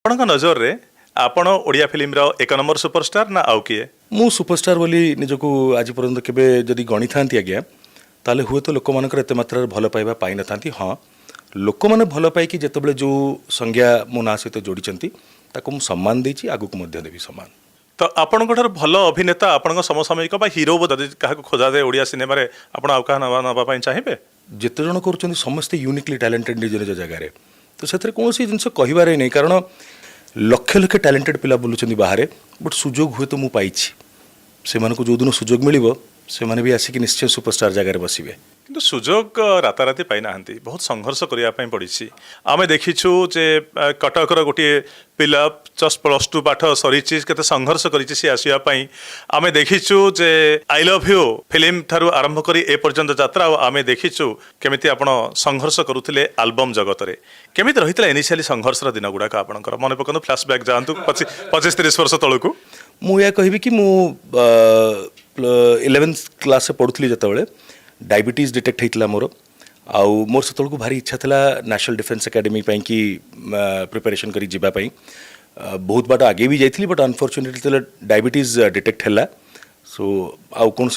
ଆପଣଙ୍କ ନଜରରେ ଆପଣ ଓଡ଼ିଆ ଫିଲ୍ମର ଏକ ନମ୍ବର ସୁପରଷ୍ଟାର ନା ଆଉ କିଏ? ମୁଁ ସୁପରଷ୍ଟାର ବୋଲି ନିଜକୁ ଆଜି ପର୍ଯ୍ୟନ୍ତ କେବେ ଯଦି ଗଣିଥାନ୍ତି ଆଜ୍ଞା, ତାହେଲେ ହୁଏତ ଲୋକମାନଙ୍କର ଏତେ ମାତ୍ରାରେ ଭଲ ପାଇବା ପାଇନଥାନ୍ତି। ହଁ, ଲୋକମାନେ ଭଲ ପାଇକି ଯେତେବେଳେ ଯେଉଁ ସଂଜ୍ଞା ମୋ ନାଁ ସହିତ ଯୋଡ଼ିଛନ୍ତି, ତାକୁ ମୁଁ ସମ୍ମାନ ଦେଇଛି, ଆଗକୁ ମଧ୍ୟ ଦେବି ସମ୍ମାନ। ତ ଆପଣଙ୍କ ଠାରୁ ଭଲ ଅଭିନେତା, ଆପଣଙ୍କ ସମସାମୟିକ ବା ହିରୋ ଯଦି କାହାକୁ ଖୋଜାଯାଏ ଓଡ଼ିଆ ସିନେମାରେ, ଆପଣ ଆଉ କାହା ନେବା ପାଇଁ ଚାହିଁବେ? ଯେତେ ଜଣ କରୁଛନ୍ତି, ସମସ୍ତେ ୟୁନିକଲି ଟ୍ୟାଲେଣ୍ଟେଡ୍ ନିଜ ନିଜ ଜାଗାରେ। ତ ସେଥିରେ କୌଣସି ଜିନିଷ କହିବାରେ ନାହିଁ, କାରଣ ଲକ୍ଷ ଲକ୍ଷ ଟ୍ୟାଲେଣ୍ଟେଡ୍ ପିଲା ବୁଲୁଛନ୍ତି ବାହାରେ, ବଟ୍ ସୁଯୋଗ ହୁଏତ ମୁଁ ପାଇଛି। ସେମାନଙ୍କୁ ଯେଉଁଦିନ ସୁଯୋଗ ମିଳିବ, ସେମାନେ ବି ଆସିକି ନିଶ୍ଚୟ ସୁପରଷ୍ଟାର ଜାଗାରେ ବସିବେ। କିନ୍ତୁ ସୁଯୋଗ ରାତାରାତି ପାଇନାହାନ୍ତି, ବହୁତ ସଂଘର୍ଷ କରିବା ପାଇଁ ପଡ଼ିଛି। ଆମେ ଦେଖିଛୁ ଯେ କଟକର ଗୋଟିଏ ପିଲା, ଜଷ୍ଟ +2 ପାଠ ସରିଛି, କେତେ ସଂଘର୍ଷ କରିଛି ସେ ଆସିବା ପାଇଁ। ଆମେ ଦେଖିଛୁ ଯେ I love you film ଠାରୁ ଆରମ୍ଭ କରି ଏ ପର୍ଯ୍ୟନ୍ତ ଯାତ୍ରା, ଆଉ ଆମେ ଦେଖିଛୁ କେମିତି ଆପଣ ସଂଘର୍ଷ କରୁଥିଲେ ଆଲବମ୍ ଜଗତରେ। କେମିତି ରହିଥିଲା ଇନିସିଆଲି ସଂଘର୍ଷର ଦିନ ଗୁଡ଼ାକ ଆପଣଙ୍କର? ମନେ ପକାନ୍ତୁ, ଫ୍ଲାସବ୍ୟାକ୍ ଯାଆନ୍ତୁ 25-30 ବର୍ଷ ତଳକୁ। ମୁଁ ଏହା କହିବି କି ମୁଁ 11th କ୍ଲାସ୍ରେ ପଢ଼ୁଥିଲି ଯେତେବେଳେ, ଡାଇବେଟିସ୍ ଡିଟେକ୍ଟ ହେଇଥିଲା ମୋର। ଆଉ ମୋର ସେତେବେଳକୁ ଭାରି ଇଚ୍ଛା ଥିଲା ନ୍ୟାସନାଲ୍ ଡିଫେନ୍ସ ଏକାଡେମୀ ପାଇଁକି ପ୍ରିପାରେସନ୍ କରି ଯିବା ପାଇଁ। ବହୁତ ବାଟ ଆଗେଇ ବି ଯାଇଥିଲି, ବଟ୍ ଅନଫର୍ଚୁନେଟଲି ଯେତେବେଳେ ଡାଇବେଟିସ୍ ଡିଟେକ୍ଟ ହେଲା, ସୋ ଆଉ କୌଣସି